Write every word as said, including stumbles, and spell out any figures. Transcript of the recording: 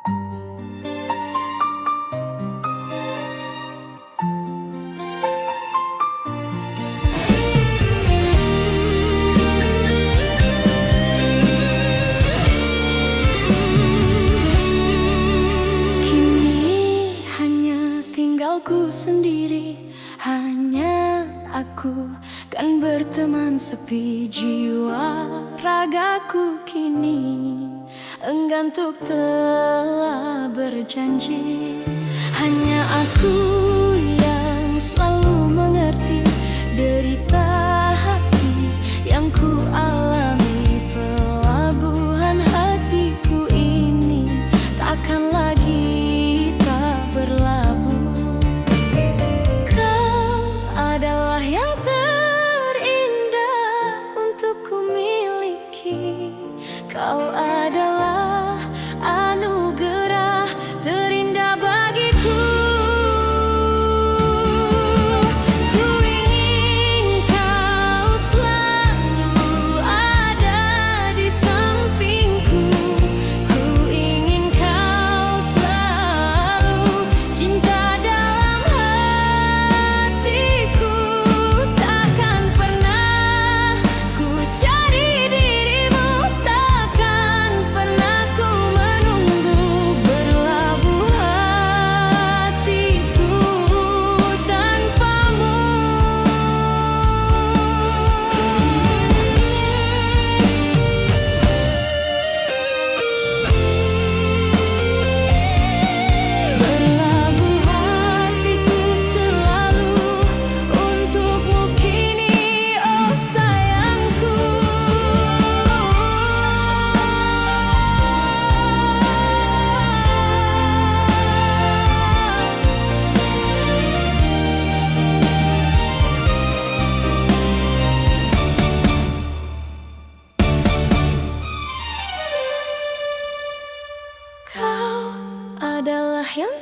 Kini hanya tinggalku sendiri, hanya aku kan berteman sepi jiwa ragaku kini. Enggan tuk telah berjanji. Hanya aku yang selalu mengerti derita hati yang ku alami. Pelabuhan hatiku ini takkan lagi tak berlabuh. Kau adalah yang terindah untuk ku miliki. Kau adalah anugerah terindah bagiku. Ku ingin kau selalu ada di sampingku. Ku ingin kau selalu cinta dalam hatiku. Takkan pernah ku cari dirimu, takkan pernah ku menunggu, berlabuh hatiku tanpamu. Berlabuh hatiku selalu untukmu kini, oh sayangku. Kau adalah yang